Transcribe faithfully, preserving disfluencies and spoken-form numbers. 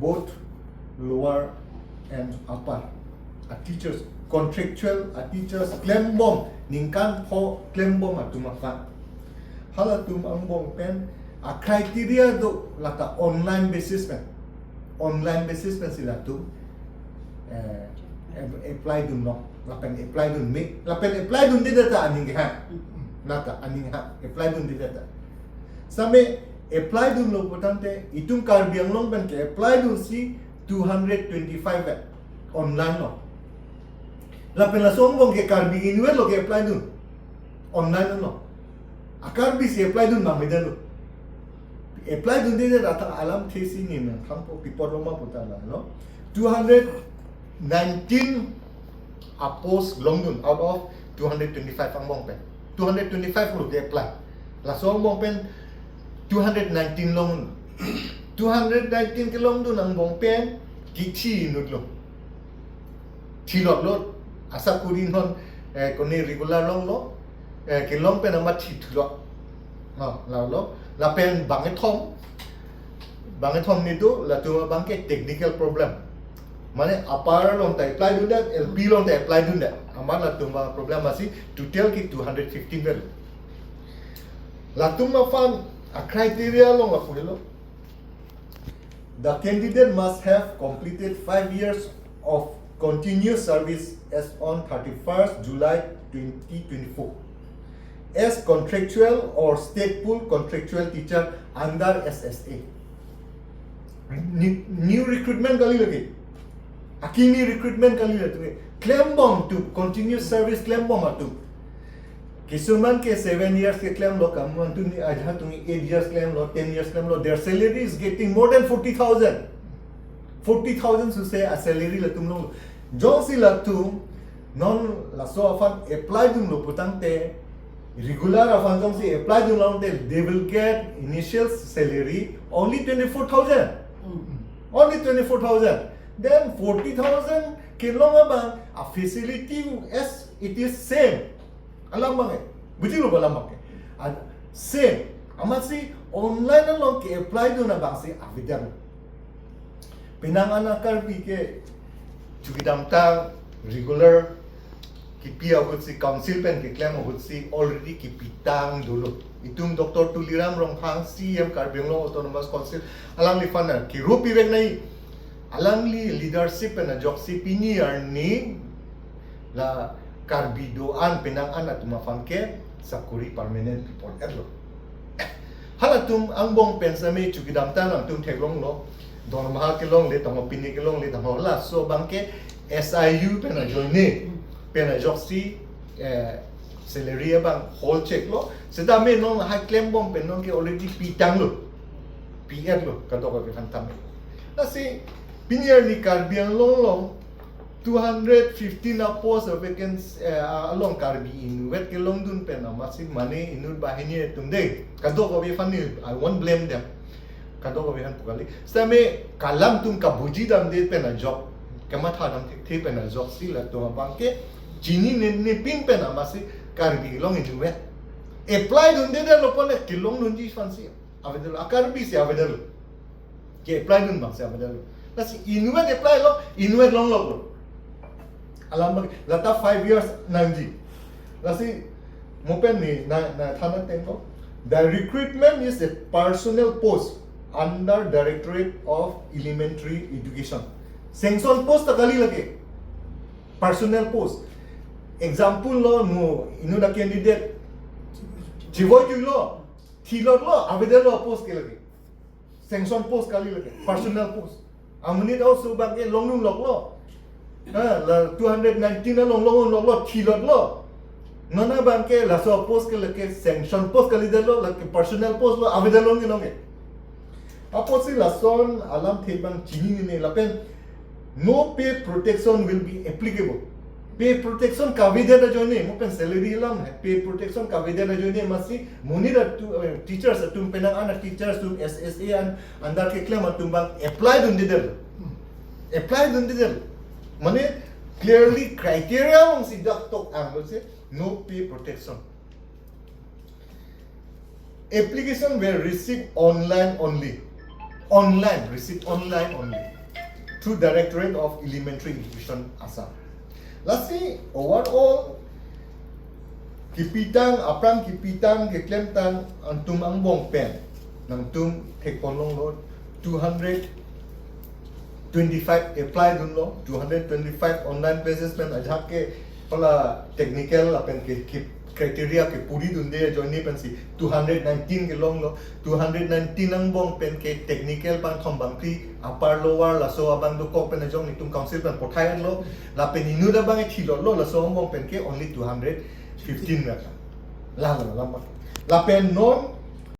both lower and upper, a teachers, contractual a teachers klembom, ningkan pho klembom atum aphan. Halatum angbong pen a criteria do, lata online basis pen. Online basis pen si latum eh, ap- apply dunlo. Lapen apply dun me. Lapen apply dundedet ta aning ha. Lata aning ha. Apply dundedet ta. Same apply dunlo putangte itum Karbi Anglong pen ke-apply dunsi two hundred twenty-five eh, online lo. Lapen laso angbong ke Karbi inutvet lo ke-apply dun. Online lo. A Karbi si apply dun bang medan lo. Apply dundedet ta alamthe si ne nangthanpo, pi apot lo ma puta lalo. Two hundred nineteen a post longdun out of two hundred twenty-five angbong pen. Two hundred twenty-five lo ke-apply. Laso angbong pen two hundred nineteen long. Two hundred nineteen kelongdun angbong pen kithi inut lo. Thilot lo, asakuri non eh, kone regular longlo, eh, kelong pen amat thithulot. Ha, lalo. Lapen bangkethom, bangkethom ni do, latum abang ke technical problem. Mane upper along ta apply dundet, L P along ta apply dundet. Amat latum a problem asi, total ke two hundred fifteen vel. Latum aphan a criteria along lapu helo. The candidate must have completed five years of continuous service as on thirty-first July twenty twenty-four as contractual or state pool contractual teacher under S S A. New, new recruitment kali lagi. Akimi recruitment kali lagi. Klembom atum, continuous service klembom atum. Kisuman ke seven years keklemlo, kamu antu ni aja tung eight years klemlo, ten years klemlo. Their salary is getting more than forty thousand. Forty thousand suse a salary latum lo. Jongsi latum non laso aphan apply dunlo putangte, regular aphan jongsi apply dunlo te, they will get initial salary only twenty-four thousand. Only twenty-four thousand. Then forty thousand kelong abang a facility as it is same. Alam bang eh. Bujilo ba alam bang eh. And same. Amatsi online along ke-apply dun abang si avedetlo. Penang an a Karbi ke chukidamtang regular kipi ahut si, council pen keklem ahut si already kipitang dolo. Itum Doctor Tuliram Ronghang, C E M Karbi Anglong Autonomous Council, alangliphan na kiru pivek nai, alangli leadership pen ajoksi pini arni la Karbi do-an penang an atum aphan ke sakuri permanent pipon-etlo. Halatum angbong pen same chukidamtang atum theklonglo, dormaha kelongle tangho, pine kelongle tangho, laso abang ke S I U pen ajoine, pen ajoksi eh, salary abang whole check lo. Seta me non ha klembom pen non ke already pitanglo. Pi-etlo, kadokave aphan tame. Lasi pini arni Karbi Anglong along two hundred fifteen a post a vacancy eh, along Karbi inutvet kelongdun pen amatsi mane inut banghini atum de. Kadokave aphan ni, I won't blame them. Kadokave aphan pu kali. Same kalam atum kabuji damde pen ajok, kamatha dam thekthe pen ajoksi latum abang ke chinine nepin pen amatsi Karbi Anglong inutvet apply dundedetlo, pone kelongdunji aphan si avedetlo, a Karbi si avedetlo. Ke-apply dun abang si avedetlo. Lasi inutvet apply lo, inutvet longloklo. Alam bang, lata five years nangji. Lasi mo pen ni na, nangthan ateng ko. The recruitment is a personnel post under Directorate of Elementary Education. Sanction post ta kali lake. Personnel post. Example lo, mo inut a candidate chivoi chuilo, thilotlo, avedetlo post ke lake. Sanction post kali lake, personnel post. Amonit aso abang ke longdunloklo. Ha, la two hundred nineteen along longdunloklo, thilotlo. Non abang ke laso post ke lake sanction post kalidetlo, lake personnel post lo, avedetlo nge nonge. Apotsi lason alamthe abang chinine lapen no pay protection will be applicable. Pay protection kavedet ajoine, mo pen salary alam he, pay protection kavedet ajoine amatsi monit atum, eh, teachers atum, penang an a teachers atum, S S A an under keklem atum abang apply dundedetlo. Apply dundedetlo. Mane clearly criteria along si dak tok anglo si no pay protection. Application were received online only. online, receive online only through Directorate of Elementary Education, Assam. Lasi overall kipitang, aphrang kipitang, keklemtang, nangtum angbong pen nangtum thekponlonglo, two hundred twenty-five apply dunlo, two hundred twenty-five online basis pen ajahak ke hala technical lapen ke, ke criteria kepuri dunde ajoine pensi two hundred nineteen kelonglo, two hundred nineteen angbong pen ke technical bangthom bangphli, upper lower laso abang dokok pen ajong nelitum council pen pothai lo, lapen inut abang ethilotlo, laso angbong pen ke only two hundred fifteen ra. Lalo lama. Lapen non